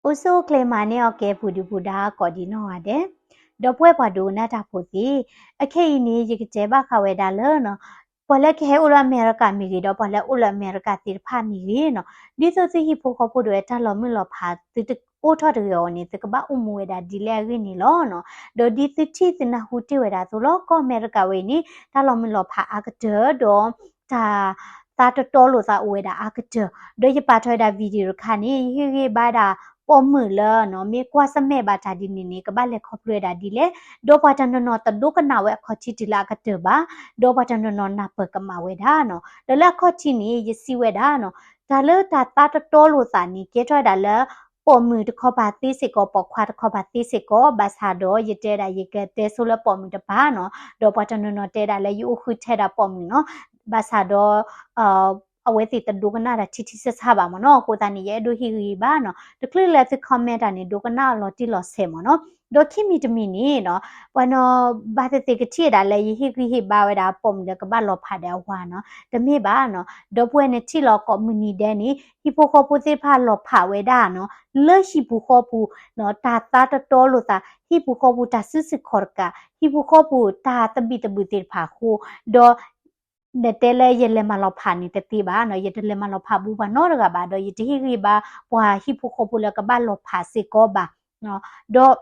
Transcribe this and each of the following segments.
အိၣ်ဆူၣ်အိၣ်ချ့မၤန့ၢ်အီၤကဲ ပူၤဒုပူၤဒါကိးဒံးနီၢ်ဂၤဒဲး, ဒီပုၢ်ဝဲၢ်ပှၤဒိကနၣ်တၢ်ဖိသ့ၣ်, အခဲအံၤန့ၣ် ယကတဲဘၣ်ဃးဝဲဒၣ်လၢ ပှၤလၢကဟဲအိၣ်လၢအမဲရကၤမ့ၢ်ဂ့ၤ ဒီးပှၤလၢအိၣ်လၢအမဲရကၤသ့ၣ်တဖၣ်မ့ၢ်ဂ့ၤနီၤ, ဒ်သိးသုဟံၣ်ဖိဃီဖိဒိၣ်ဝဲတၢ်လီၤမုၢ်လီၤဖး သုတအိၣ်ထီၣ်တဂ့ၤအီၤန့ၣ် သုကဘၣ်အိၣ်မူဝဲဒၣ်ဒ်လဲၣ်အဂ့ၢ်န့ၣ်လီၤနီၤ. ဒီးဒ်သုထံၣ်သုနၢ်ဟူတ့ၢ်ဝဲဒၣ်အသိးလီၤ ကီၢ်အမဲရကၤဝဲအံၤန့ၣ် တၢ်လီၤမုၢ်လီၤဖးအါကတၢၢ် ဒီး တၢ်သးတတီလိာ်သးအိၣ်ဝဲဒၣ်အါကတၢၢ်, ဒီးယပာ်ထီၣ်ဝဲဒၣ် video တခါန့ၣ် ယဟ့ၣ်ဂံၢ်ဘါဒၣ် ပိာ်မုၣ်လၢနီၤ မ့ၢ်ကွၢ်ဆၢၣ်မဲာ်ဘၣ်တၢ်ဒ်န့ၣ်န့ၣ် ကဘၣ်လဲၤခီဖျိဝဲဒၣ်ဒ်လဲၣ်, ဒီးပှၤတနီၤနီၤတဒိကနၣ်ဝဲအခီၣ်ထံးတုၤလၢအကတၢၢ်ဘၣ်, ဒီးပှၤတနီၤနီၤနၢ်ပၢၢ်ကမၣ်ဝဲဒၣ်နီၤ. ဒီးလၢအခီၣ်ထံးန့ၣ် ယစံးဝဲဒၣ်နီၤ, တၢ်လၢတၢ်သးတတီလိာ်သးန့ၣ် ကဲထီၣ်ဝဲဒၣ်လၢ ပိာ်မုၣ်တခီပၤသ့စ့ၢ်ကီး ပိာ်ခွါတခီပၤသ့စ့ၢ်ကီး, ဘၣ်ဆၣ်ဒီး ယတဲဒၣ်ယကတဲဆိလၢပိာ်မုၣ်တပၤနီၤ, ဒီးပှၤတနီၤနီၤတဲဒၣ်လၢယအိၣ်ဃုထဲဒၣ်ပိာ်မုၣ်နီၤ, ဘၣ်ဆၣ်ဒီး အဝဲသ့ၣ်တဒိကနၣ်တၢ်ထံထံဆးဆးဘၣ်မ့ၢ်နီၤ, အဃိသတးန့ၣ် ယအဲၣ်ဒိးဟ့ၣ်ဂံၢ်ဘါနီၤ, တချုးလၢသု comment တၢ်န့ၣ် ဒိကနၣ်အီၤလီၤတံၢ်လီၤဆဲးမ့ၢ်နီၤ, ဒီးခံမံၤတမံၤန့ၣ်နီၤ, ပှၤနီၤ ဘၣ်သ့ၣ်သ့ၣ်ကထံၣ်ဝဲဒၣ်လၢယဟ့ၣ်ဂံၢ်ဟ့ၣ်ဘါဝဲဒၣ်ပိာ်မုၣ်လၢကဘၣ်လီၤဖးဒီးအဝၤနီၤ, တမ့ၢ်ဘၣ်နီၤ, ဒီပုၢ်ဝဲၢ်နထံၣ်လီၤကိးမုၢ်နံၤဒဲးန့ၣ် ဟံၣ်ဖိဃီဖိသ့ၣ်တဖၣ်လီၤဖးဝဲဒၣ်နီၤ, လၢဟံၣ်ပူၤဃီပူၤနီၤ, တၢ်သးတတီလိာ်သး, ဟံၣ်ပူၤဃီပူၤတၢ်စုဆူၣ်ခီၣ်တကး, ဟံၣ်ပူၤဃီပူၤတၢ်သဘံၣ်သဘုၣ်သ့ၣ်တဖၣ်အဃိ, ဒီး နတဲလၢယလဲၤမၤလီၤဖးန့ၣ်တသ့ဘၣ်နီၤ, ယတလဲၤမၤလီၤဖးဘူးပှၤနီတဂၤဘၣ်, ဒီးယတဟ့ၣ်ဂံၢ်ဘါပှၤဟံၣ်ဖိဃီဖိလၢကဘၣ်လီၤဖးစ့ၢ်ကီးဘၣ်. ဒီး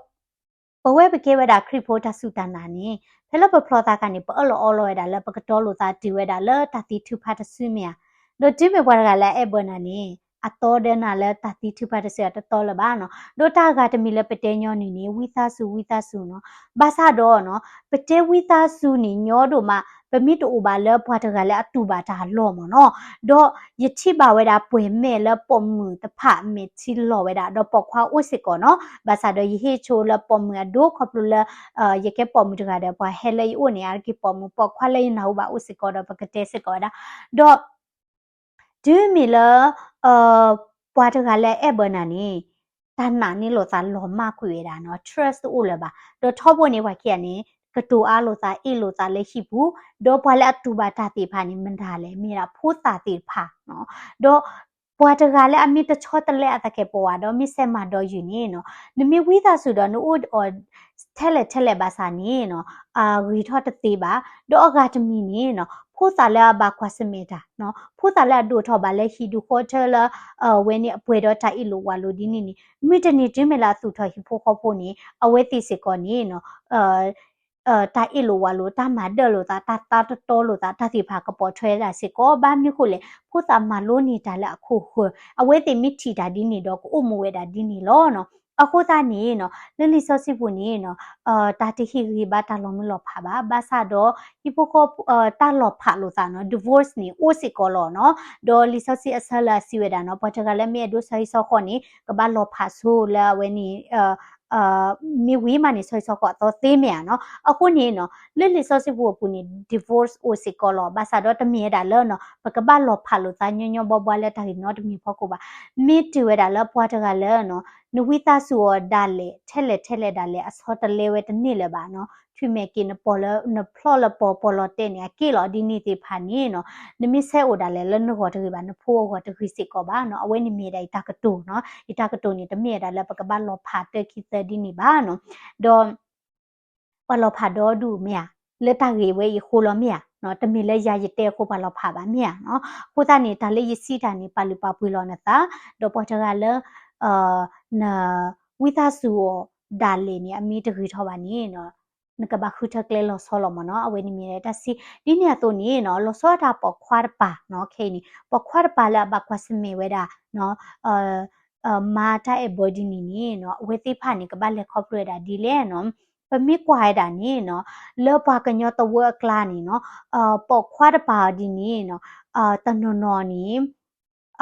ပဝဲပကဲဝဲဒၣ်ခရံာ်ဖိတၢ်စူၢ်တၢ်နာ်န့ၣ် ဖဲလၢပဖျီသးခါန့ၣ် ပအၢၣ်လီၤအီလီၤဝဲဒၣ်လၢပကတီလိာ်သးတုၤဝဲဒၣ်လၢတၢ်သံထုကဖၣ်တစုမ့ၢ်ဧါ, ဒီးတုၤမ့ၢ်ပှၤတဂၤလၢအအဲၣ်ဘၢနၤန့ၣ် အသီဒီးနၤလၢတၢ်သံထုကဖၣ်တစုအတတီလၢၤဘၣ်နီၤ, ဒီးတၢ်အဂၤတမံၤလၢပတဲညီနုၢ်န့ၣ် ဝံသးစူၤ ဝံသးစူၤနီၤ, ဘၣ်ဆၣ်ဒီးနီၤ ပတဲဝံသးစူၤန့ၣ်ညီဒိၣ်မး ပမ့ၢ်တအိၣ်ဘၣ်လၢပှၤတဂၤလၢအတူၢ်ဘၣ်တၢ်အလီၢ်မ့ၢ်နီၤ, ဒီးယထံၣ်ဘၣ်ဝဲဒၣ်ပှဲၤမဲာ်လၢပိာ်မုၣ်တဖၣ်မဲာ်ထံလီၤဝဲဒၣ် ဒီးပိာ်ခွါအိၣ်စ့ၢ်ကီးနီၤ, ဘၣ်ဆၣ်ဒီးယဟ့ၣ်ဆိလၢပိာ်မုၣ်အဒိခီဖျိလၢ ယကဲပိာ်မုၣ်တဂၤဒီး ပှၤဟဲလၢယအိၣ်န့ၣ် အါတက့ၢ်ပိာ်မုၣ်ပိာ်ခွါလၢယနၢ်ဟူဘၣ်အိၣ်စ့ၢ်ကီးဒီး ပကတဲစ့ၢ်ကီးဝဲဒၣ်, ဒီး တုၤမ့ၢ်လၢ ပှၤတဂၤလၢအအဲၣ်ဘၢနၤန့ၣ် တၢ်နာ်န့ၢ်လိာ်သးလီၤမၢ်ကွံာ်ဝဲဒၣ်နီၤ, trust တအိၣ်လၢၤဘၣ်, ဒီးထီဘိန့ၣ်ပှၤခံဂၤန့ၣ် ကတိၤအါလိာ်သး အ့ၣ်လိာ်သးလၢဟံၣ်ပူၤ, ဒီးပှၤလၢအတူၢ်ဘၣ်တၢ်သ့ၣ်တဖၣ်န့ၣ် မတၤလဲၣ် မ့ၢ်ဒၣ်ဖိသၣ်သ့ၣ်တဖၣ်နီၤ, ဒီး ပှၤတဂၤလၢအမ့ၢ်တဆီတလဲအသးကဲၣ်ပဝးဒီး မ့ၢ်ဆဲးမၤဒီးယုာ်န့ၣ်နီၤ, နမ့ၢ်ဝံသးစူၤဒီးနအိၣ်အီၤ ထဲလဲၣ်ထဲလဲၣ်ဘၣ်ဆၣ်န့ၣ်နီၤ, အဂ့ၤထီၣ်တသ့ဘၣ်, ဒီးအဂၤတမံၤန့ၣ်နီၤ ဖိသၣ်လၢအဘၣ်ကွၢ်ဆၢၣ်မဲာ်တၢ်နီၤ, ဖိသၣ်လၢအဒိၣ်ထီၣ်ဘၣ်လၢဟံၣ်ဒူၣ်ဃီထၢလၢ အဝဲန့ၣ်အပှဲၤဒီးတၢ်အ့ၣ်လိာ်ဝးလိာ်ဒ်န့ၣ်န့ၣ် မုၢ်တနံၤတုၤမ့ၢ်လၢအသူၣ်ထီၣ်ဟံၣ်ဖိဃီဖိန့ၣ် အဝဲသ့ၣ်စ့ၢ်ကီးန့ၣ်နီၤ တၢ်အ့ၣ်လိာ်ဝးလိာ် တၢ်မၤဒၢၣ်လိာ်သး တၢ်သးတတီလိာ်သး တၢ်သ့ၣ်တဖၣ်ကပိာ်ထွဲဒၣ်စ့ၢ်ကီး ဘၣ်မနုၤဃိလဲၣ် ဖိသၣ်မၤလိန့ၢ်တၢ်လၢအခိၣ်ဃၢၤ အဝဲသ့ၣ်မ့ၢ်ထံၣ်တၢ်ဒ်န့ၣ်ဒီးကအိၣ်မူဝဲဒၣ်ဒ်န့ၣ်လီၤနီၤ. အဃိသတးန့ၣ်နီၤ လၢလံာ်စီဆှံပူၤန့ၣ်နီၤ တၢ်တဟ့ၣ်ဂံၢ်ဘါတၢ်လီၤမုၢ်လီၤဖးဘၣ် ဘၣ်ဆၣ်ဒီး ဟံၣ်ဖိဃီ တၢ်လီၤဖးလိာ်သးနီၤ divorce န့ၣ် အိၣ်စ့ၢ်ကီးလီၤနီၤ. ဒီးလံာ်စီဆှံအဆၢလၢအစံးဝဲဒၣ်နီၤ ပှၤတဂၤလၢမ့ၢ်အဲၣ်ဒိးဆီဟံၣ်ဆီဃီန့ၣ် ကဘၣ်လီၤဖးဆိလၢအဝဲန့ၣ် မ့ၢ်ဝံၤမးန့ၣ် ဆီဟံၣ်ဆီဃီအသီသ့မ့ၢ်ဧါနီၤ. အဃိန့ၣ်နီၤ လၢလံာ်စီဆှံပူၤအပူၤန့ၣ် divorce အိၣ်စ့ၢ်ကီးလီၤ. ဘၣ်ဆၣ်ဒီးတမ့ၢ်ဝဲဒၣ်လၢနီၤ ပကဘၣ်လီၤဖးလိာ်သးညီညီဘီဘီလၢတၢ်ဂ့ၢ်နီတမံၤအဖီခိၣ်ဘၣ်. မ့ၢ်တုၤဝဲဒၣ်လၢပှၤတဂၤလၢနီၤ နဝံသးစူၤအီၤဒၣ်လဲာ် ထဲလဲၣ်ထဲလဲၣ်ဒၣ်လဲာ် အဆီတလဲဝဲတန့ၢ်လၢၤဘၣ်နီၤ. ထွံၣ်မဲာ်က့ၤနပီၤလၢ နဖျီၣ်လၢပီၤပီၤလီၤတဲာ်န့ၣ် အက့ၢ်လီၤဒ်န့ၣ်သ့ၣ်တဖၣ်န့ၣ်နီၤ နမ့ၢ်ဆဲးအိၣ်ဒၣ်လဲာ်လၢနဂီၢ်တဂ့ၤဘၣ် နဖိအဂီၢ်တဂ့ၤစ့ၢ်ကီးဘၣ်နီၤ. အဝဲန့ၣ်မ့ၢ်ဒၣ်ယတၢ်ကတိၤနီၤ ယတၢ်ကတိၤန့ၣ် တမ့ၢ်ဝဲဒၣ်လၢပကဘၣ်လီၤဖးတၢခံသၢဒ်န့ၣ်ဘၣ်နီၤ. ဒီး ပှၤလီၤဖးဒီဒူၣ်မ့ၢ်ဧါ, လၢတၢ်ဂ့ၢ်ဝဲအံၤအဃိလီၤမ့ၢ်ဧါ, တမ့ၢ်လၢယၤယတဲအဃိပှၤလီၤဖးဘၣ်မ့ၢ်ဧါနီၤ. အဃိသတးန့ၣ် တၢ်လၢယစံးတၢ်န့ၣ် ပာ်လုၢ်ပာ်ပှ့ၤလီၤနသး, ဒီးပှၤတဂၤလၢ န ဝံသးစူၤအီၤဒၣ်လဲာ်န့ၣ် အမ့ၢ်တဂ့ၤထီၣ်ဘၣ်န့ၣ်နီၤ နကဘၣ်ဃုထၢကျဲလီၤဆီလီၤမ့ၢ်နီၤ. အဝဲန့ၣ်မ့ၢ်တၢ်စံး ဒ်န့ၣ်အသိးန့ၣ်နီၤ လီၤဆီဒၣ်တၢ်ပိာ်ခွါတပၤနီၤ ခဲအံၤန့ၣ် ပိာ်ခွါတပၤလၢအဘၣ်ကွၢ်ဆၢၣ်မဲာ်ဝဲဒၣ် မါတၢ်အဲၣ်ဘၢဒ်န့ၣ်န့ၣ်နီၤ အဝဲသ့ၣ်တဖၣ်န့ၣ် ကဘၣ်လဲၤခီဖျိဝဲဒၣ်ဒ်လဲၣ်နီၤ. ပမ့ၢ်ကွၢ်ဝဲဒၣ်န့ၣ်နီၤ လၢပှၤကညီသဝၢအကျါန့ၣ်နီၤ ပိာ်ခွါတပၤအီၤဒ်န့ၣ်နီၤ တနီၤနီၤန့ၣ်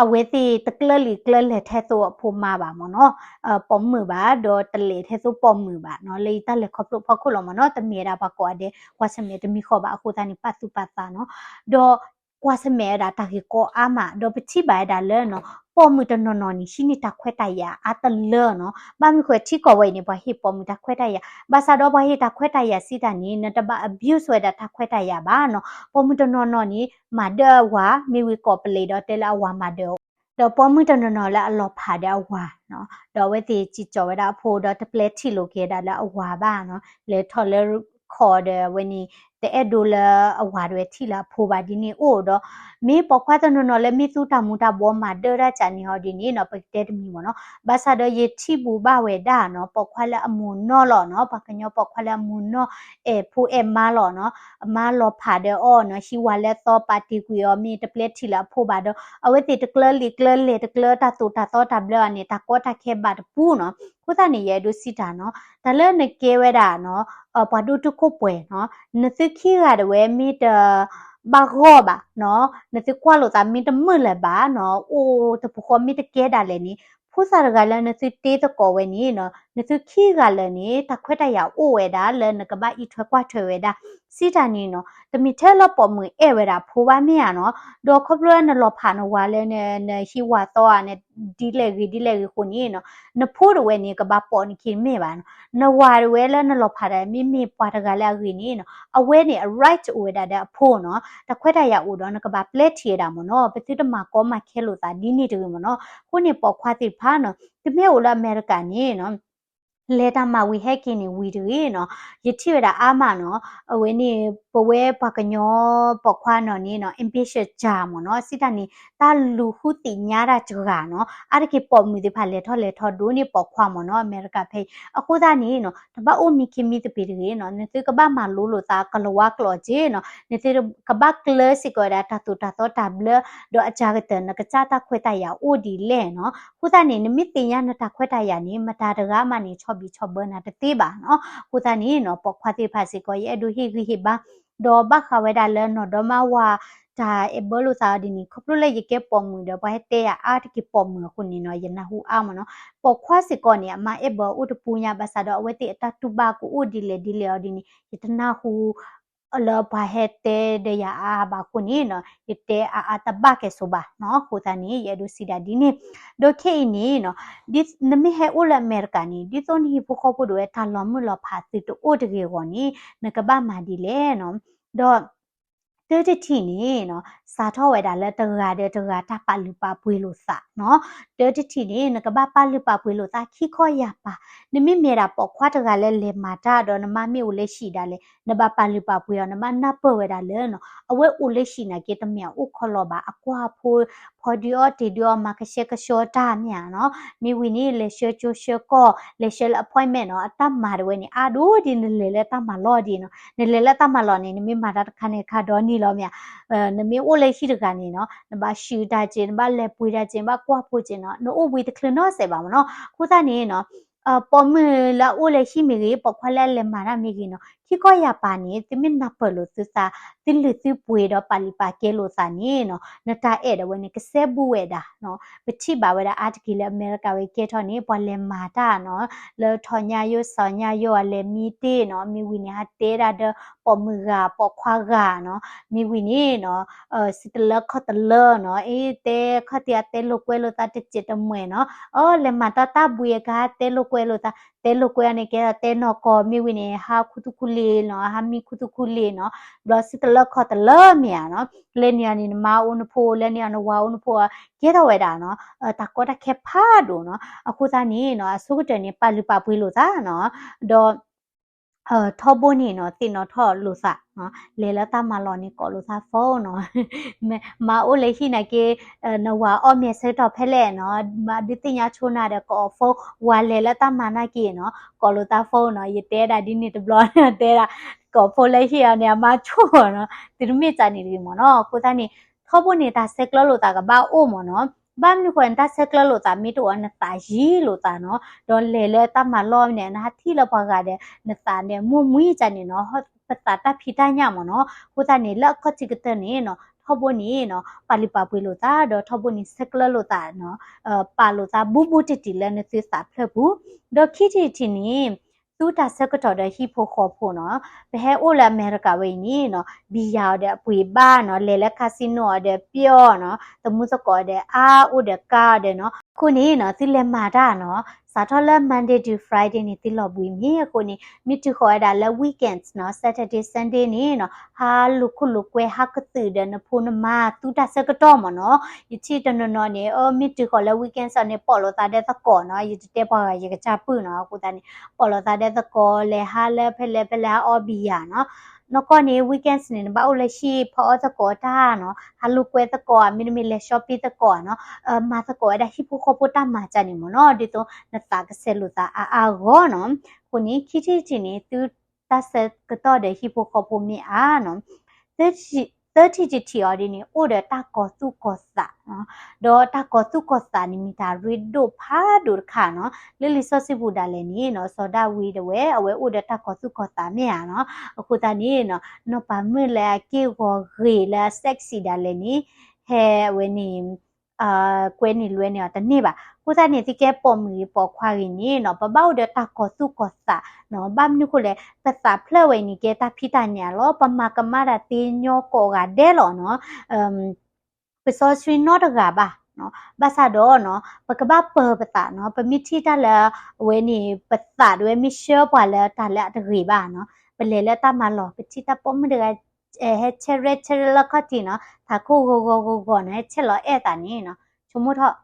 အဝဲသ့ၣ်တကျၢလံာ်ကျၢလဲၢ်ထဲသိးအဖိမါဘၣ်မ့ၢ်နီၤ ပိာ်မုၣ်ဘၣ် ဒီးတလဲၤထဲသိးပိာ်မုၣ်ဘၣ်နီၤ လၢယတၢ်လဲၤခီဖျိအဖီခိၣ်လီၤမ့ၢ်နီၤ တမ့ၢ်ဝဲဒၣ်ပှၤကိးဂၤဒဲး ကွၢ်ဆၢၣ်မဲာ်တမံၤဃီဘၣ် အဃိသတးန့ၣ် ပာ်သူၣ်ပာ်သးနီၤ ဒီးကွၢ်ဆၢၣ်မဲာ်ဝဲဒၣ်တၢ်ဂ့ၢ်ကီအါမး ဒီးပထံၣ်ဘၣ်ဝဲဒၣ်လၢနီၤ ပိာ်မုၣ်တနီၤနီၤန့ၣ် ဟံးန့ၢ်တၢ်ခွဲးတၢ်ယာ်အါတလၢနီၤ ဘၣ်မနုၤဃိထံကီၢ်ဝဲအံၤန့ၣ် ပှၤဟ့ၣ်ပိာ်မုၣ်တၢ်ခွဲးတၢ်ယာ် ဘၣ်ဆၣ်ဒီးပှၤဟ့ၣ်တၢ်ခွဲးတၢ်ယာ်စံးတၢ်န့ၣ် နတဘၣ် abuse ဝဲဒၣ်တၢ်ခွဲးတၢ်ယာ်ဘၣ်နီၤ ပိာ်မုၣ်တနီၤနီၤန့ၣ် မၤဒၢအဝၤ မ့ၢ်ဝံၤကိးပလံးဒီးတဲလၢအဝၤမၤဒၢအီၤ ဒီးပိာ်မုၣ်တနီၤနီၤလၢအလီၤဖးဒီးအဝၤနီၤ, ဒီးအဝဲသ့ၣ်စံၣ်ကၠီၤဝဲဒၣ်အဖိဒီးတပျဲထံၣ်လိာ်က့ၤဒၣ်လၢအဝၤဘၣ်နီၤ, လဲၤထီၣ်လၢခီၣ်ဒီးအဝဲန့ၣ် တအဲၣ်ဒိးလၢအဝၤဒၣ်ဝဲထံၣ်လၢအဖိဘၣ်ဒ်န့ၣ်အိၣ်ဒီး မ့ၢ်ပိာ်ခွါတနီၤနီၤလၢမ့ၢ်သူတၢ်မူၤတၢ်ဘှီးမၤဒၢတၢ်ကန့ၣ်အီၤဒ်န့ၣ်နီၤ ပကတဲတမံၤမ့ၢ်နီၤ, ဘၣ်ဆၣ်ဒီးယထံၣ်ဘူးဘၣ်ဝဲဒၣ်နီၤ ပိာ်ခွါလၢအမူၤနီၢ်လီၤနီၤ, ပှၤကညီပိာ်ခွါလၢအမူၤနီၢ် အဲၣ်ဖိအဲၣ်မါလီၤနီၤ, အမါလီၤဖးဒီးအီၤနီၤ, ဟံးဝၤလဲသီပာ်တ့ၢ်ကွံာ်အီၤ မ့ၢ်တပျဲထံၣ်လၢအဖိဘၣ်ဒီး အဝဲသ့ၣ်တကျၢလံာ်ကျၢလဲၢ်တကျၢ တၢ်သိၣ်တၢ်သီတၢ်ဘျၢအီၤန့ၣ် တၢ်ကီတၢ်ခဲဘၣ်တပူၤနီၤ, အဃိသတးန့ၣ် ယအဲၣ်ဒိးစံးတၢ်နီၤ, တၢ်လၢနကဲဝဲဒၣ်နီၤ ပှၤဒိၣ်တုာ်ခိၣ်ပှဲၤနီၤ, နသုခံဂၤဒၣ်ဝဲမ့ၢ်တ ဘၣ်ဂီၢ်ဘၣ်နီၤ, နသုကွၢ်လိာ်သးမ့ၢ်တမုာ်လၢၤဘၣ်နီၤ, အိၣ်တပူၤဃီမ့ၢ်တကဲဒၣ်လဲာ်န့ၣ် ဖိသၣ်တဂၤလၢနသုတ့သကိးဝဲန့ၣ်နီၤ နသုခံဂၤလၢာ်န့ၣ် တၢ်ခွဲးတၢ်ယာ်အိၣ်ဝဲဒၣ်လၢနကဘၣ်အံးထွဲကွၢ်ထွဲဝဲဒၣ်, စံးတၢ်န့ၣ်နီၤ တမ့ၢ်ထဲလၢပိာ်မုၣ်အဲၣ်ဝဲဒၣ်ဖိဘၣ်မ့ၢ်ဧါနီၤ, ဒီးခီဖျိလၢနလီၤဖးနဝၤလၢ နဟံးဝၤသီဧါ နဒ်လဲၣ်ဂ့ၤဒ်လဲၣ်ဂ့ၤအဃိန့ၣ်နီၤ နဖိဒၣ်ဝဲန့ၣ် ကဘၣ်ပိာ်နခံတမ့ၢ်ဘၣ်နီၤ, နဝၤဒၣ်ဝဲလၢနလီၤဖးတၢ် မ့မ့ၢ်ပှၤတဂၤလၢအဂ့ၤန့ၣ်နီၤ အဝဲန့ၣ် အ right အိၣ်ဝဲဒၣ်ဒီးအဖိနီၤ, တၢ်ခွဲးတၢ်ယာ်အိၣ်ဒီးနကဘၣ်ပျဲထံၣ်ဝဲဒၣ်မ့ၢ်နီၤ, ပသုတမၤကီမၤခဲလိာ်သးဒ်န့ၣ်တဂ့ၤမ့ၢ်နီၤ, အဃိန့ၣ်ပိာ်ခွါသ့ၣ်တဖၣ်နီၤ သုမ့ၢ်အိၣ်လၢအမဲရကၤန့ၣ်နီၤ လဲၤတၢ်မၤဝံၤဟဲက့ၤန့ၣ်ဝံၤတဂ့ၤနီၤ, ယထံၣ်ဝဲဒၣ်အါမးနီၤ, အဝဲန့ၣ် ပဝဲပှၤကညီပိာ်ခွါနီၤန့ၣ်နီၤ ambitious စှၤမ့ၢ်နီၤ, စံးတၢ်န့ၣ် တၢ်လူၤဃုသ့ၣ်ညါတၢ်စှၤနီၤ, အါတက့ၢ်ပိာ်မုၣ်သ့ၣ်တဖၣ်လဲၤထီၣ်လဲၤထီဒိၣ်န့ၢ်ပိာ်ခွါမ့ၢ်နီၤ အမဲရကၤဖဲအံၤ, အဃိသတးန့ၣ်နီၤ တဘၣ်အိၣ်မံခံမံသပ့ၤတဂ့ၤနီၤ, နသုကဘၣ်မၤလိလိာ်သးကလၤဝါကျိာ်က့နီၤ, နသုကဘၣ်ကျၢၤစ့ၢ်ကီးဝဲဒၣ်တၢ်သိၣ်တၢ်သီတၢ်ဘျၢ, ဒီးအစှၤကတၢၢ်နကစၢ်တၢ်ခွဲးတၢ်ယာ်အိၣ်ဒ်လဲၣ်နီၤ, အဃိသတးန့ၣ် နမ့ၢ်သ့ၣ်ညါနတၢ်ခွဲးတၢ်ယာ်န့ၣ် မတၤတဂၤမးန့ၣ် ဆီၣ်ဘံၣ်ဆီၣ်ဘၢနၤတသ့ဘၣ်နီၤ, အဃိသတးန့ၣ်နီၤ ပိာ်ခွါသ့ၣ်တဖၣ်စ့ၢ်ကီး ယအဲၣ်ဒိးဟ့ၣ်ဂံၢ်ဟ့ၣ်ဘါ ဒီးဘၣ်ဃးဝဲဒၣ်လၢနီၢ်ဒီမါဝၤ တၢ်အဲၣ်ဘၢလိာ်သးအီၤဒ်န့ၣ် ခီဖျိလၢယကဲပိာ်မုၣ်ဒီး ပှၤဟဲတဲယၤအါတက့ၢ်ပိာ်မုၣ်အဃိန့ၣ်နီၤ ယနၢ်ဟူအါမ့ၢ်နီၤ, ပိာ်ခွါစ့ၢ်ကီးန့ၣ် အမါအဲၣ်ဘၢအိၣ်တပူၤညါ ဘၣ်ဆၣ်ဒီးအဝဲသ့ၣ်အတၢ်တူၢ်ဘၣ်ကအိၣ်ဒ်လဲၣ်ဒ်လဲၣ်အီၤဒ်န့ၣ် ယတနၢ်ဟူ လၢပှၤဟဲတဲဒီးယၤအါဘၣ်အဃိန့ၣ်နီၤ ယတဲအါအါတဘၣ်ကဲၣ်ဆိးဘၣ်နီၤ, အဃိသတးန့ၣ် ယအဲၣ်ဒိးစံးဒၣ်ဒ်န့ၣ်, ဒီးခဲအံၤန့ၣ်နီၤ ဒ်နမ့ၢ်ဟဲအိၣ်လၢအမဲရကၤန့ၣ် ဒ်သိးနဟံၣ်ဖိဃီဖိဒၣ်ဝဲတၢ်လီၤမုၢ်လီၤဖးသုတအိၣ်တဂ့ၤအဂီၢ်န့ၣ် နကဘၣ်မၤဒ်လဲၣ်နီၤ, ဒီး တၢတထံၣ်န့ၣ်နီၤ စးထီၣ်ဝဲဒၣ်လၢတဂၤဒီးတဂၤတၢ်ပာ်လုၢ်ပာ်ပှ့ၤလိာ်သးနီၤ, တၢတထံၣ်န့ၣ် နကဘၣ်ပာ်လုၢ်ပာ်ပှ့ၤလိာ်သးခံခီယာ်ပၤ, နမ့မ့ၢ်ဒၣ်ပိာ်ခွါတဂၤလၢလဲၤမၤတၢ်ဒီးနမါမ့ၢ်အိၣ်လၢဟံၣ်ဒၣ်လဲာ် နဘၣ်ပာ်လုၢ်ပာ်ပှ့ၤအီၤ နဘၣ်နၢ်ပၢၢ်ဝဲဒၣ်လၢနီၤ အဝဲအိၣ်လၢဟံၣ်နာ်က့ တမ့ၢ်အအိၣ်ခီလီၤဘၣ် အကွၢ်ဖိ ဖီဒုးအီၣ်တ့ၢ်ဒုးအီၣ် မၤကဆှဲကဆှီတၢ်မ့ၢ်ဧါနီၤ, မ့ၢ်ဝံၤန့ၣ် လဲၤဆှၢကၠိဆှၢကီၢ် လဲၤဆှၢလၢ appointment နီၤ, အတၢ်မၤတဝဲန့ၣ် အါဒိၣ်ဒ်နလဲၤလၢတၢ်မၤလီၢ်ဒ်နီၤ, နလဲၤလၢတၢ်မၤလီၢ်န့ၣ် နမ့ၢ်မၤတၢ်တခါန့ၣ်တခါဒီနံၤလီၤမ့ၢ်ဧါ နမ့ၢ်အိၣ်လၢဟံၣ်တဂၤန့ၣ်နီၤ နဘၣ်ဆှုတၢ်က့ နဘၣ်လဲၤပှ့ၤတၢ်က့ နဘၣ်ကွၢ်ဖိက့နီၤ နအိၣ်ဘှံးတချုးနီတစဲးဘၣ်မ့ၢ်နီၤ, အဃိသတးန့ၣ်နီၤ ပိာ်မုၣ်လၢအအိၣ်လၢဟံၣ်မ့ၢ်ဂ့ၤ ပိာ်ခွါလၢအလဲၤမၤတၢ်မ့ၢ်ဂ့ၤနီၤ ခံခီယာ်ပၤန့ၣ် သုမ့ၢ်နၢ်ပၢၢ်လိာ်သုသး သုလုၢ်သုပှ့ၤဒီးပာ်လုၢ်ပာ်ကဲလိာ်သးန့ၣ်နီၤ နတၢ်အဲၣ်ဒၣ်ဝဲန့ၣ် ကစဲဘူးဝဲဒၣ်နီၤ, ပထံၣ်ဘၣ်ဝဲဒၣ်အါတက့ၢ်လၢအမဲရကၤဝဲကဲထီၣ်န့ၣ် ပှၤလဲၤမၤတၢ်နီၤ လၢထီၣ်ညါယိၣ်စီၤညါယိၣ်အလဲၤမံတ့ၢ်နီၤ မ့ၢ်ဝံၤန့ၣ် ဟးတဲဒၣ်ဒီးပိာ်မုၣ်ဂၤပိာ်ခွါဂၤနီၤ မ့ၢ်ဝံၤန့ၣ်နီၤ စံးတလၢခီၣ်တလၢနီၤ အ့ တဲခီၣ်ထံးအတဲလိာ်ကွဲလိာ်သးတစဲးတမှဲၤနီၤ အၢ လဲၤမၤတၢ်တၢ်ဘှံးအကဟးတဲလိာ်ကွဲလိာ်သး တဲလိာ်ကွဲအီၤန့ၣ် ကဲထီၣ်တဲနီၢ်ကီၢ် မ့ၢ်ဝံၤန့ၣ် ဟးခူသူၣ်ခူလ့ၤနီၤ ဟးမံခူသူၣ်ခူလ့ၤနီၤ ဘျီစံးတလၢခီၣ်တလၢမ့ၢ်ဧါနီၤ လဲၤန့ၢ်အီၤန့ၣ် နမါအိၣ်နဖိ လဲၤန့ၢ်အီၤနဝၤအိၣ်နဖိ ကဲထီၣ်ဝဲဒၣ်နီၤ တၢ်ကီတၢ်ခဲဖးဒိၣ်နီၤ အဃိသတးန့ၣ်နီၤ အဆိကတၢၢ်န့ၣ် ပာ်လုၢ်ပာ်ပှ့ၤလိာ်သးနီၤ ဒီး ထီဘိန့ၣ်နီၤ သ့ၣ်နီၣ်ထီၣ်လိာ်သးနီၤ လဲၤလၢတၢ်မၤလီၢ်န့ၣ် ကိးလိာ်သး phone နီၤ မၤအိၣ်လၢဟံၣ်နာ်က့ နဝၤအီၣ်မ့ၤဆၢကတီၢ်ဖဲလဲၣ်နီၤ မၤဒုးသ့ၣ်ညါဆိနၤဒီးကိး phone ဝၤလဲၤလၢတၢ်မၤနာ်က့နီၤ ကိးလိာ်သး phone နီၤ ယတဲဒၣ်ဒ်န့ၣ်တဘျီ တဲဒၣ် ကိး phone လၢဟံၣ်အီၤန့ၣ် အမါဆိၣ်နီၤ သုတမ့ၢ်တၢ်န့ၣ်တဂ့ၤမ့ၢ်နီၤ အဃိသတးန့ၣ် ထီဘိန့ၣ် တၢ်ဆဲးကျၢလိာ်သးကဘၣ်အိၣ်မ့ၢ်နီၤ ဘၣ်မနုၤဃိ နတၢ်ဆဲးကျၢလိာ်သးမ့ၢ်တအိၣ် နသးယံာ်လိာ်သးနီၤ ဒီးလဲၤလၢတၢ်မၤလီၢ်န့ၣ် နဟးထံၣ်လၢပှၤဂၤဒီး နသးန့ၣ် မိၢ်မှံတၢ်န့ၣ်နီၤ ပသးတၢ်ဖံးတၢ်ညၣ်မ့ၢ်နီၤ အဃိသတးန့ၣ် လၢအခီၣ်ထံးကတၢၢ်န့ၣ်နီၤ ထီဘိန့ၣ်နီၤ ပာ်လုၢ်ပာ်ပှ့ၤလိာ်သး ဒီးထီဘိန့ၣ် ဆဲးကျၢလိာ်သးနီၤ ပာ်လိာ်သးဘူးဘူးတံၢ်တံၢ်လၢနသုသးဖျၢၣ်ပူၤ ဒီးခံထံၣ်တထံၣ်န့ၣ် သူတၢ်ဆၢကတီၢ်ဒီးဟံၣ်ဖိဃီဖိနီၤ ပဟဲအိၣ်လၢအမဲရကၤဝဲအံၤန့ၣ်နီၤ ဘံယၤအီၤဒီးအပှ့ၤဘၣ်နီၤ လဲၤလၢ casino အီၤဒီးပျီၢ်နီၤ သမူသကိးဒီးအါ အိၣ်ဒီးကါအီၤဒီးနီၤ အဃိန့ၣ်နီၤ သုလဲၤမၤတၢ်နီၤ စးထီၣ်လၢ Monday to Friday န့ၣ် သုလီၤဘှံးမ့ၢ်အဃိန့ၣ် မ့ၢ်တုၤဃီၤဝဲဒၣ်လၢ weekends နီၤ Saturday Sunday န့ၣ်နီၤ ဟးလိာ်ခိၣ်လိာ်ကွဲ ဟးကသုၣ်ဒီးနဖိနမါ သူတၢ်ဆၢကတီၢ်မ့ၢ်နီၤ. ယထံၣ်တနီၤနီၤန့ၣ် အမ့ၢ်တုၤဃီၤလၢ weekends အီၤန့ၣ် ပိာ်လိာ်သးဒီးသကိးနီၤ ယတတဲပှၤဂၤ ယကစၢ်ပုၢ်နီၤ. အဃိသတးန့ၣ် ပိာ်လိာ်သးဒီးသကိး လဲၤဟးလၢဖဲလဲၣ်ဖဲလဲၣ် ဟးအီဘံယၤနီၤ. နီၢ်ကီၢ်န့ၣ် weekends န့ၣ် နဘၣ်အိၣ်လၢဟံၣ် ဖီအီၣ်သကိးတၢ်နီၤ ဟးလိာ်ကွဲသကိး မ့တမ့ၢ်လဲၤ shopping သကိးနီၤ မၤသကိးဝဲဒၣ်ဟံၣ်ဖိဃီဖိတၢ်မၤကၢ်န့ၣ်မ့ၢ်နီၤ ဒ်သိးနသးကဆဲးလိာ်သးအါအါဂီၢ်နီၤ. အဃိန့ၣ် ခံထံၣ်တထံၣ်န့ၣ် သုတၢ်ဆၢကတီၢ်ဒီးဟံၣ်ဖိဃီဖိမ့ၢ်အါနီၤ. သၢထံၣ်တထံၣ်အီၤဒ်န့ၣ် အိၣ်ဒီးတၢ်ကီၤသူၣ်ကီၤသးနီၤ ဒီးတၢ်ကီၤသူၣ်ကီၤသးန့ၣ် မ့ၢ်တၢ်ရ့ဒိၣ်ဖးဒိၣ်တခါနီၤ. လၢလံာ်စီဆှံပူၤဒၣ်လဲာ်န့ၣ်နီၤ စီၤဒၤဝံးဒၣ်ဝဲ အဝဲအိၣ်ဒီးတၢ်ကီၤသူၣ်ကီၤသးမ့ၢ်ဧါနီၤ. အဃိသတးန့ၣ်နီၤ နီၢ်ပၤမုၣ်လၢအက့ၢ်ဂီၤဂ့ၤလၢအ sexy ဒၣ်လဲာ်န့ၣ် ဟဲအဝဲန့ၣ် ကွဲန့ၢ်လွဲန့ၢ်အီၤတန့ၢ်ဘၣ်. အဃိသတးန့ၣ် သုကဲပိာ်မုၣ်ဂ့ၤပိာ်ခွါဂ့ၤန့ၣ်နီၤ ပဘၣ်အိၣ်ဒီးတၢ်ကီၤသူၣ်ကီၤသးနီၤ. ဘၣ်မနုၤအဃိလဲၣ် ပသးဖျၢၣ်ဝဲအံၤန့ၣ် ကဲတၢ်ဖံးတၢ်ညၣ်လီၤ. ပမၤကမၣ်တၢ်သ့ညီကိးဂၤဒဲးလီၤနီၤ ပစီဆှံနီတဂၤဘၣ်နီၤ. ဘၣ်ဆၣ်ဒီးနီၤ ပကဘၣ်ပၢၤပသးနီၤ. ပမ့ၢ်ထံၣ်တၢ်လၢအဝဲန့ၣ် ပသးဒၣ်ဝဲမ့ၢ်ဆှၢပှၤလၢတၢ်လၢအတဂ့ၤဘၣ်နီၤ. ပလဲၤလၢတၢ်မၤလီၢ် ပထံၣ်တၢ်ပိာ်မုၣ်တဂၤ ဟဲဆဲးရဲဆဲးရဲလၢခီၣ်ထံးနီၤ ထးခိၣ်ဂီၤဂီၤဂီၤဂီၤနီၤ ဟဲဆဲးလီၤအဲၣ်သးန့ၣ်နီၤ ဆိကမိၣ်ထီၣ်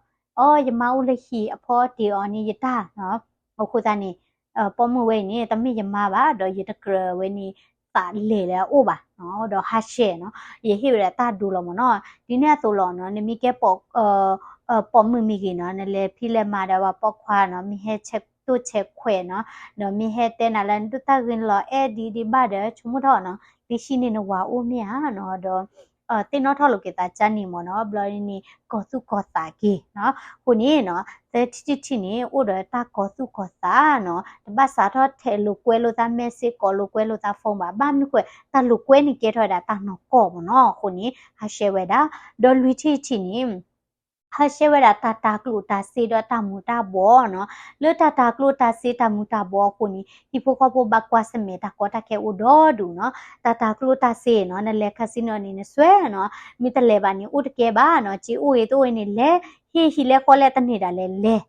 အီ ယမါအိၣ်လၢဟံၣ် အဖီအီၣ်တ့ၢ်အီၤန့ၣ် ယတၢ်နီၤ. အဃိသတးန့ၣ် ပိာ်မုၣ်ဝဲအံၤန့ၣ် တမ့ၢ်ယမါဘၣ် ဒီးယတကြၢးဝဲန့ၣ် သးလဲၤလၢအအိၣ်ဘၣ်နီၤ ဒီးဟးဆှဲးနီၤ. ယဟ့ၣ်ဝဲဒၣ်တၢ်ဒိလီၤမ့ၢ်နီၤ. ဒ်န့ၣ်အသိးလီၤနီၤ နမ့ၢ်ကဲပိာ် ပိာ်မုၣ်မ့ၢ်ဂ့ၤနီၤ နလဲၤဖံးလဲၤမၤဒီးပှၤပိာ်ခွါနီၤ မ့ၢ်ဟဲဆဲးတိၢ်ဆဲးခွဲးနီၤ ဒီးမ့ၢ်ဟဲတဲနၤလၢနဒိၣ်တၢ်ဂ့ၤနလီၤအဲၣ်ဒ်ဒ်ဘၣ်ဒီး ဆိကမိၣ်ထီၣ်နီၤ လံၤဆံန့ၣ်နဝၤအိၣ်မ့ၢ်ဧါနီၤ ဒီး သ့ၣ်နီၣ်ထီၣ်လိာ်က့ၤသးကၢ်န့ၣ်မ့ၢ်နီၤ ဘျီန့ၣ် ကီၤသူၣ်ကီၤသးက့ၤနီၤ. အဃိန့ၣ်နီၤ သၢထံၣ်တထံၣ်န့ၣ် အိၣ်ဒီးတၢ်ကီၤသူၣ်ကီၤသးနီၤ တဘၣ်စးထီၣ်ထဲးလိာ်ကွဲလိာ်သး message ကိးလိာ်ကွဲလိာ်သး phone ဘၣ် ဘၣ်မနုၤဃိ တၢ်လိာ်ကွဲန့ၣ်ကဲထီၣ်ဝဲဒၣ်တၢ်နီၢ်ကီၢ်မ့ၢ်နီၤ. အဃိန့ၣ် ဟးဆှဲးဝဲဒၣ် ဒီးလွံၢ်ထံၣ်တထံၣ်န့ၣ် ဟးဆှဲးဝဲဒၣ်တၢ်တၤကျိၣ်တၤစ့ဒီးတၢ်မူၤတၢ်ဘှီးနီၤ. လၢတၢ်တၤကျိၣ်တၤစ့တၢ်မူၤတၢ်ဘှီးအဃိန့ၣ် ဟံၣ်ဖိဃီဖိဘၣ်ကွၢ်ဆၢၣ်မဲာ်တၢ်ကီတၢ်ခဲအိၣ်ဒီဒူၣ်နီၤ. တၢ်တၤကျိၣ်တၤစ့နီၤ နလဲၤ casino န့ၣ် နစွဲနီၤ မ့ၢ်တလဲၤဘၣ်န့ၣ် အိၣ်တကဲဘၣ်နီၤ စ့အိၣ်ဂ့ၤတအိၣ်ဂ့ၤန့ၣ် လဲၤ ဟ့ၣ်ဟံးလဲဃီလဲတန့ၢ်ဒၣ်လဲာ်လဲၤနီၤ.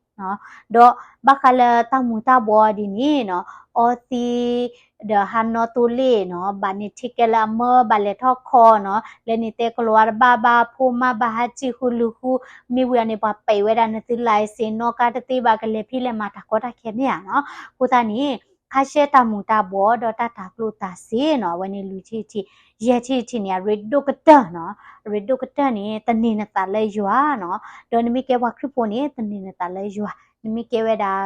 ဒီးဘၣ်ဃးလၢတၢ်မူၤတၢ်ဘှီးဒ်န့ၣ်နီၤ အီသံး ဒီးဟးနီၣ်သိလ့ၣ်နီၤ ဘၣ်န့ၢ် ticket လၢအမၢ ဘၣ်လဲၤထီၣ်ခီနီၤ လဲၤန့ၣ်တဲကလီၤဝါတဘၣ်ဘၣ် ဖိမါဘၣ်ဟးစံၣ်ဃုာ်လုာ်ဃုာ် မ့ၢ်ဝံၤအီၤန့ၣ် ပှၤပဲာ်ဝဲဒၣ်နသု license နီၣ်ကါတသ့ဘၣ် ကလဲၤဖံးလဲၤမၤတၢ်ကီတၢ်ခဲမ့ၢ်ဧါနီၤ. အဃိသတးန့ၣ် ဟးဆှဲးတၢ်မူၤတၢ်ဘှီးဒီးတၢ်တၤကျိၣ်တၤစ့နီၤ အဝဲန့ၣ်လွံၢ်ထံၣ်တထံၣ် ယဲၢ်ထံၣ်တထံၣ်န့ၣ် အရ့ဒိၣ်ကတၢၢ်နီၤ အရ့ဒိၣ်ကတၢၢ်န့ၣ် သန့ၤနသးလၢယွၤနီၤ ဒီးနမ့ၢ်ကဲပှၤခရံာ်ဖိန့ၣ် သန့ၤနသးလၢယွၤ နမ့ၢ်ကဲဝဲဒၣ်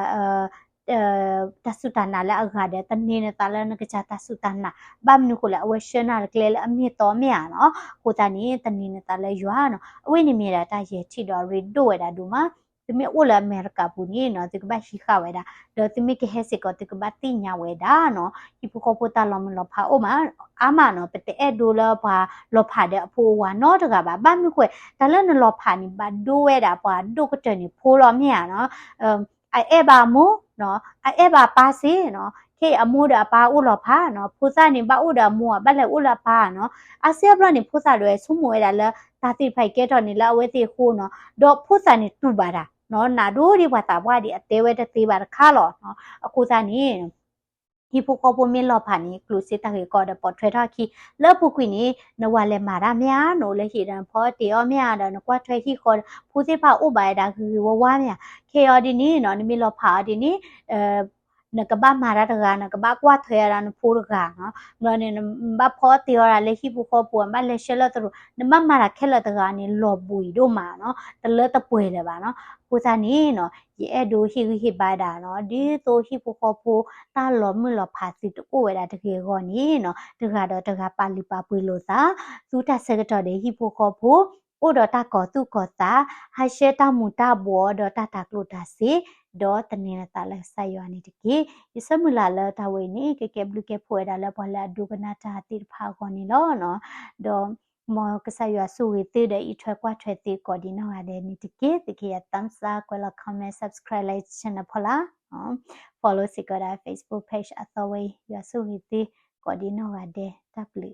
တၢ်စူၢ်တၢ်နာ်လၢအဂၤဒီး သန့ၤနသးလၢနကစၢ်တၢ်စူၢ်တၢ်နာ် ဘၣ်မနုၤဃိလဲၣ် အဝဲဆှၢနၤတကျဲလၢအမ့ၢ်အတီမ့ၢ်ဧါနီၤ. အဃိသတးန့ၣ် သန့ၤနသးလၢယွၤနီၤ အဝဲန့ၣ်မ့ၢ်ဒၣ်တၢ်ယဲၢ်ထံၣ်ဒီးအရ့ဒိၣ်ဝဲဒၣ်ဒိၣ်မး သုမ့ၢ်အိၣ်လၢအမဲရကၤပူၤန့ၣ်နီၤ သုကဘၣ်ဟံးဃာ်ဝဲဒၣ် ဒီးသုမ့ၢ်ကဟဲစ့ၢ်ကီးသုကဘၣ်သ့ၣ်ညါဝဲဒၣ်နီၤ ဟံၣ်ဖိဃီဖိတၢ်လီၤမုၢ်လီၤဖးအိၣ်မး အါမးနီၤ ပတအဲၣ်ဒိလၢပှၤလီၤဖးဒီးအဖိအဝၤနီတဂၤဘၣ် ဘၣ်မနုၤဃိ တၢ်လၢနလီၤဖးန့ၣ် ဘၣ်ဒိဝဲဒၣ်ပှၤဒိၣ်ကတၢၢ်န့ၣ်ဖိလီၤမ့ၢ်ဧါနီၤ အအဲၣ်ဘၣ်အမိၢ်နီၤ အအဲၣ်ဘၣ်အပၢ်စ့ၢ်နီၤ ခဲအံၤအမိၢ်ဒီးအပၢ်အိၣ်လီၤဖးနီၤ ဖိသၣ်န့ၣ်ဘၣ်အိၣ်ဒီးအမိၢ်ဧါ ဘၣ်လဲၤအိၣ်လၢအပၢ်နီၤ အါစုအါဘျီန့ၣ် ဖိသၣ်ဒၣ်ဝဲဆိကမိၣ်ဝဲဒၣ်လၢ တၢ်သ့ၣ်တဖၣ်အံၤကဲထီၣ်န့ၣ်လၢအဝဲသ့ၣ်အဃိနီၤ ဒီးဖိသၣ်န့ၣ်တူၢ်ဘၣ်တၢ်နီၤ နးဒိၣ်ဒ်ပှၤသးပှၢ်ဒ်အတဲဝဲတသ့ဘၣ်တခါလီၤနီၤ အဃိသတးန့ၣ် ဟံၣ်ဖိဃီဖိမ့ၢ်လီၤဖးန့ၣ် ကျိၣ်စ့တၢ်ဂ့ၢ်ကီဒီးပိာ်ထွဲထီၣ်အခံ လၢအပူၤကွံာ်န့ၣ် နဝၤလဲၤမၤတၢ်မ့ၢ်ဧါ နအိၣ်လၢဟံၣ်ဒီးနဖီတ့ၢ်အီၣ်မ့ၢ်ဧါဒီး နကွၢ်ထွဲဟံၣ်ဃီ ဖိသ့ၣ်တဖၣ်အိၣ်ဘၣ်ဝဲဒၣ်ဂ့ၤဂ့ၤဝါဝါမ့ၢ်ဧါ ခဲအံၤအီၤဒ်န့ၣ်နီၤ နမ့ၢ်လီၤဖးအီၤဒ်န့ၣ် နကဘၣ်မၤတၢ်တဂၤ နကဘၣ်ကွၢ်ထွဲအီၤဒီးနဖိတဂၤနီၤ ဘျီန့ၣ် နဘၣ်ဖီတ့ၢ်အီၤဒၣ်လၢဟံၣ်ဖိဃီဖိ နဘၣ်လဲၤဆှၢလၢသရိာ် နဘၣ်မၤတၢ်ခဲလၢာ်တဂၤန့ၣ် လီၤဘှံးဒိၣ်မးနီၤ တလၢတပှဲၤလၢၤဘၣ်နီၤ အဃိသတးန့ၣ်နီၤ ယအဲၣ်ဒိးဟ့ၣ်ဂံၢ်ဟ့ၣ်ဘါဒၣ်နီၤ ဒ်သိးဟံၣ်ဖိဃီဖိ တၢ်လီၤမုၢ်လီၤဖးသုတအိၣ်ဝဲဒၣ်တဂ့ၤအဂီၢ်န့ၣ်နီၤ တဂၤဒီးတဂၤပာ်လုၢ်ပာ်ပှ့ၤလိာ်သး သူတၢ်ဆၢကတီၢ်ဒီးဟံၣ်ဖိဃီဖိ အိၣ်ဒီးတၢ်ကီၤသူၣ်ကီၤသး ဟးဆှဲးတၢ်မူၤတၢ်ဘှီးဒီးတၢ်တၤကျိၣ်တၤစ့ ဒီးသန့ၤနသးလၢကစၢ်ယွၤန့ၣ်တက့ၢ်. ယဆၢမုၢ်လၢ်လၢတၢ်ဝဲအံၤန့ၣ် ကကဲဘျုးကဲဖှိၣ်ဝဲဒၣ်လၢပှၤလၢအဒိကနၣ်တၢ်သ့ၣ်တဖၣ်အဂီၢ်န့ၣ်လီၤနီၤ ဒီး မ်ကစၢ်ယွၤဆိၣ်ဂ့ၤသုဒီးအံးထွဲကွၢ်ထွဲသုကိးဒံးနီၢ်ဂၤဒဲးန့ၣ်တက့ၢ်. သုကယၤ thumbs up ကွဲးလီၤ comment subscribe like channel ဖီလာ် follow စ့ၢ်ကီးဒၣ် Facebook page အသီဝဲအံၤ ယွၤဆိၣ်ဂ့ၤသုကိးဒံးနီၢ်ဂၤဒဲး တၢ်ဘျုး